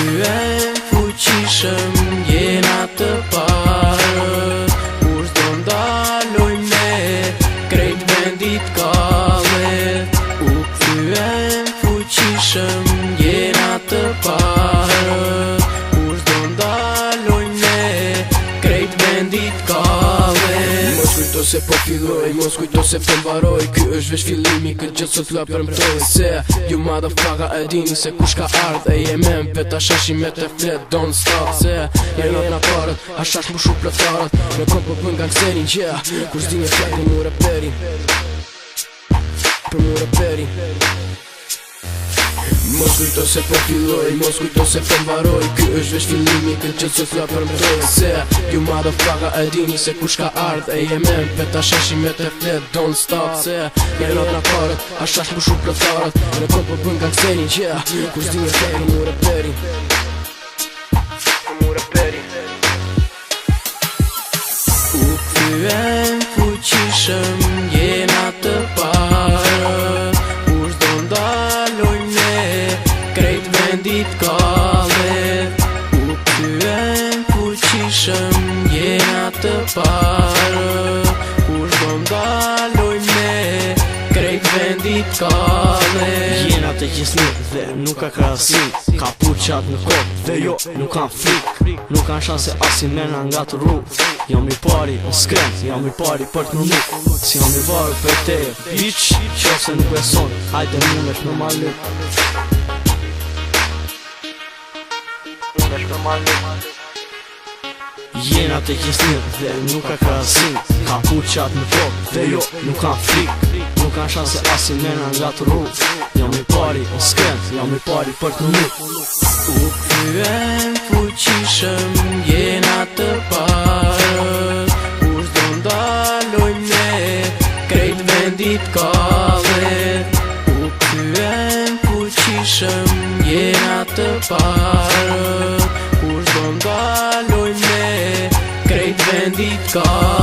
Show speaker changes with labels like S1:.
S1: kthyem fuqishëm, jena të parët. Kur s'do ndalojmë ne, krejt vendit kallet. U kthyem fuqishëm, jena të parët. Kur s'do ndalojmë ne, krejt vendit kallet.
S2: Mos kujto se po filloj, mos kujto se po mbaroj. Ky është veç fillimi, këtë gjë sot la premtoj. Se ju motherfucker e dini se kush ka ardh. E jemem, veta shashi me të flet, don't stop. Se jena na parët, hashash mbushu plot Me kom po bën gangsterin, yeah. Kur s'dini flet për mu reperin, Për mu reperin. Mos kujto se po filloj, mos kujto se po mbaroj. Ky është veç fillimi, këtë gjë sot la premtoj. Se ju motherfucker e dini se kush ka ardh. E jemem, veta shashi me të flet, don't stop. Se jena na parët, hashash mbushu plot Me kom po bën gangsterin, yeah. Kur s'dini flet për mu reperin, Për mu reperin.
S1: U kthyem fuqishëm, jena të parët. Kur s'do ndalojmë ne, krejt vendit kallet. U kthyem fuqishëm, jena të parët. Kur s'do ndalojmë ne, krejt vendit kallet.
S3: Jena të gjithë një dhe nuk ka krahasim. Ka puqat në kokë dhe jo, nuk kam frik. Nuk kanë shanse asi mena nga të rrugë. Jam i pari në sken, jam i pari për të nuk. Si jam i varë për teje, bitch. Qofse nuk beson, hajde munesh me ma lyp. Munesh me ma lyp. Jena të gjithë një dhe nuk ka krahasim. Ka puqat në kokë dhe jo, nuk kam frik. Nuk kanë shanse asi mena nga të rrugë. Jam i pari në sken, jam i pari për të nuk.
S1: U kthyem fuqishëm, jena të parët. Kur s'do ndalojmë ne, krejt vendit kallet. U kthyem fuqishëm, jena të parët. Kur s'do ndalojmë ne, krejt vendit kallet.